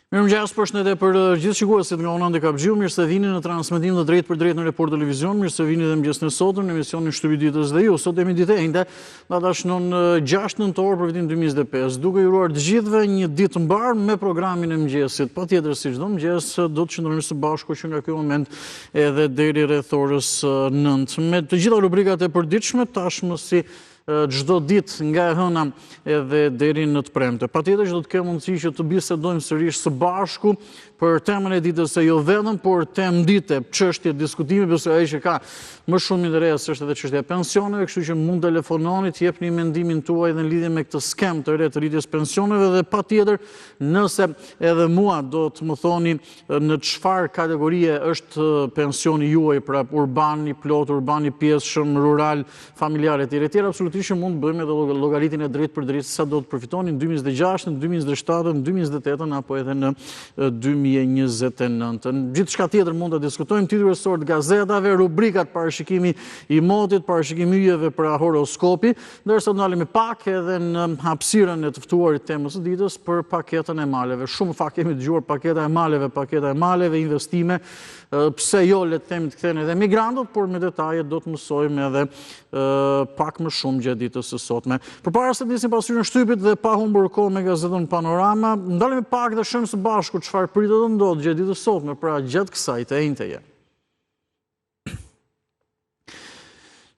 Mirëmëngjes, përshëndetje për gjithë shikuesit nga unë Andi Kapxhiu, mirë se vini në transmetim të drejtpërdrejtë në Report Televizion, mirë se vini dhe mëngjesin e sotëm në emisionin Shtypi i Ditës dhe ju. Sot jemi ditë e enjte, data shënon 6 nëntor për vitin 2025, duke ju uruar të gjithëve një ditë të mbarë me programin e mëngjesit. Patjetër si çdo mëngjes do të qëndrojmë së bashku që nga ky moment edhe deri rreth orës 9. Me të gjitha rubrikat e përditshme tashmë si çdo ditë nga e hëna edhe deri në të premte. Patjetër që do të kemi mundësi që të bisedojmë sërish së bashku për temën e ditës e jo vetëm, por temë dite, çështje diskutimi, besoj ajo që ka më shumë interes është edhe çështja e pensioneve, kështu që mund telefononi të jepni mendimin tuaj dhe në lidhje me këtë skemë të re të rritjes pensioneve dhe patjetër nëse edhe mua do të më thoni Në çfarë kategorie është pensioni juaj, pra urban i plotë, urban i pjesshëm, rural, familjar etj etj, absolutisht që mund të bëjmë edhe llogaritjen e drejtpërdrejtë sa do të përfitoni në 2026, në 2027, në 2028 apo edhe në 2029. Gjithçka tjetër mund të diskutojmë, titujt kryesorë të gazetave, rubrikat parashikimi i motit, parashikimi i yjeve pra horoskopi, Ndërsa ndalemi pak edhe në hapësirën e të ftuarit temës së ditës për paketën e maleve. Shumë fakt kemi dëgjuar paketa e maleve, paketa e maleve, investime, pse jo le të themi të kthehen edhe emigrantët, por me detaje do të mësojmë edhe pak më shumë gjatë ditës së sotme. Përpara se të nisim pasqyrën e shtypit dhe pa humbur kohë me gazetën Panorama, ndalemi pak dhe shohim së bashku çfarë pritet të ndodhë gjatë ditës së sotme, pra gjatë kësaj të enjteje.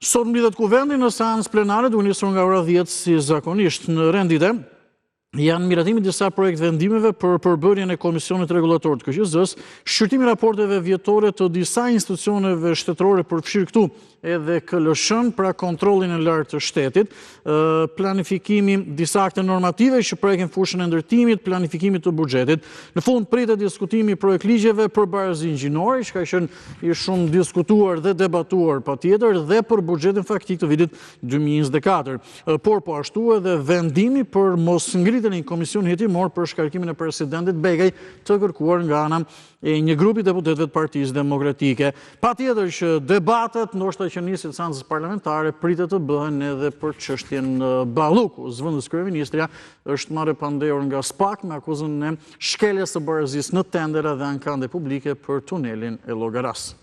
Sot mblidhet kuvendi në seancë plenare duke nisur nga ora 10 si zakonisht në rend dite janë miratimi i disa projektvendimeve për përbërjen e Komisionit Rregullator të KQZ-së, shqyrtimi i raporteve vjetore të disa institucioneve shtetërore përfshirë këtu edhe KLSH-në, pra kontrollin e lartë të shtetit, planifikimi disa akte normative që prekin fushën e ndërtimit, planifikimit të buxhetit. Në fund pritet diskutimi i projektligjeve për barazinë gjinore, që ka qenë i shumë diskutuar dhe debatuar patjetër dhe për buxhetin faktik të vitit 2024. Por po ashtu edhe vendimi për mosngritjen e një komisioni hetimor për shkarkimin e presidentit Begaj të kërkuar nga ana e një grupi deputetëve të Partisë Demokratike. Patjetër që debatet, ndoshta që në nisje të seancës parlamentare, pritet të bëhen edhe për çështjen Balluku. Zëvendëskryeministrja është marrë e pandehur nga SPAK me akuzën e shkeljes së barazisë në tendera dhe ankande publike për tunelin e Llogarasë.